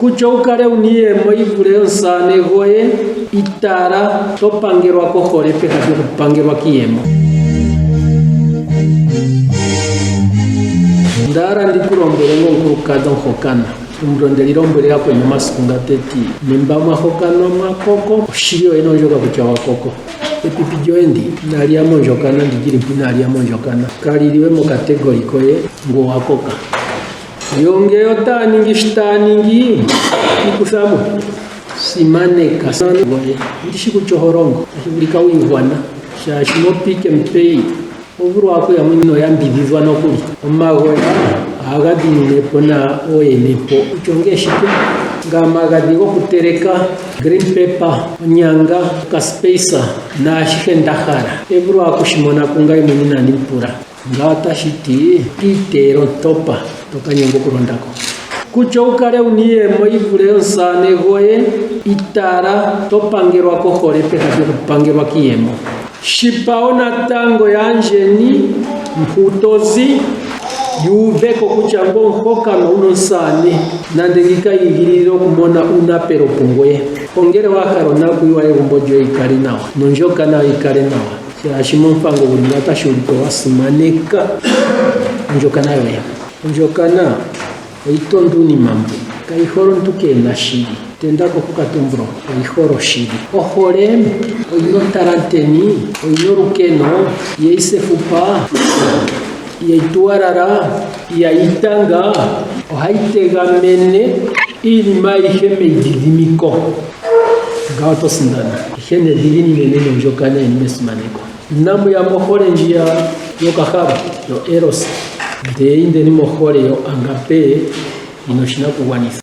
Kutya owu kale wu na iiyemo yi vule yomusamane goye, itaala to pangelwa kohole peha lyokupangelwa kiiyemo. Onda hala ndi ku lombwele ngomukulukadhi omuhokanwa, elombwelo nde li lombwele yakweni omasiku nga te ti, Ne mba mwa hokanwa mwa koko, oshili yoyene oondjoka kutya wa koko. Epipi lyoye ndi inali ya mondjokana, ndi lyi li mpo inaali ya mondjokana, kali li we mokategoli koye ngu owa koka. Yo ngele otaa ningi shi taa ningi, ikutha mo. Simaneka goye. Ondi shi kutya oho longo, tashi vulika wi igwana, shaashi moPick n Pay oho vulu okuya mo inoo yambidhidhwa nokuli. Omagoya ohaga dhimine po na ooyene po kutya ongee shike, ngamagadhi gokuteleka, green pepper, onyanga, okaspacer naashihe nda hala. Ote vulu oku shi mona kungaye mwene inaandi mu pula. Ngawo otashi ti iteyela ontopa to ka nyengwa okulonda ko. Kutya owu kale wu na iiyemo yi vule yomusamane goye, itaala to pangelwa kohole peha lyokupangelwa kiiyemo. Shi pa wo natango yaandjeni mpu to zi yu uve ko kutya ngoye omuhokanwa wu na omusamane, nande ngiika yi igililile okumona uunapelo pungoye. Ongele wa hala onakuyiwa yegumbo lyoye yi kale nawa nondjokana yoye yi kale nawa. Shaashi momufango guli ngawo otashi ulike wa simaneka ondjokana yoye. Ondjokana oyi tonde uunima mbu. Kayi hole omuntu kee na shili. Tenda ko kokatumbulo, oyi hole oshili. Ohole oyi na ontalanteni, oyi na olukeno, ihayi si efupa, ihayi tuwalala, ihayi itanga, ohayi tegamene iinima ayihe meidhidhimiko. Ngawo oto sindana. Ihe ne dhiginineni nondjokana yeni mesimaneko. Inamu ya mohole ndjiya yokahalu, yoeros, ndele indeni mohole yoagape yi na oshinakugwanithwa.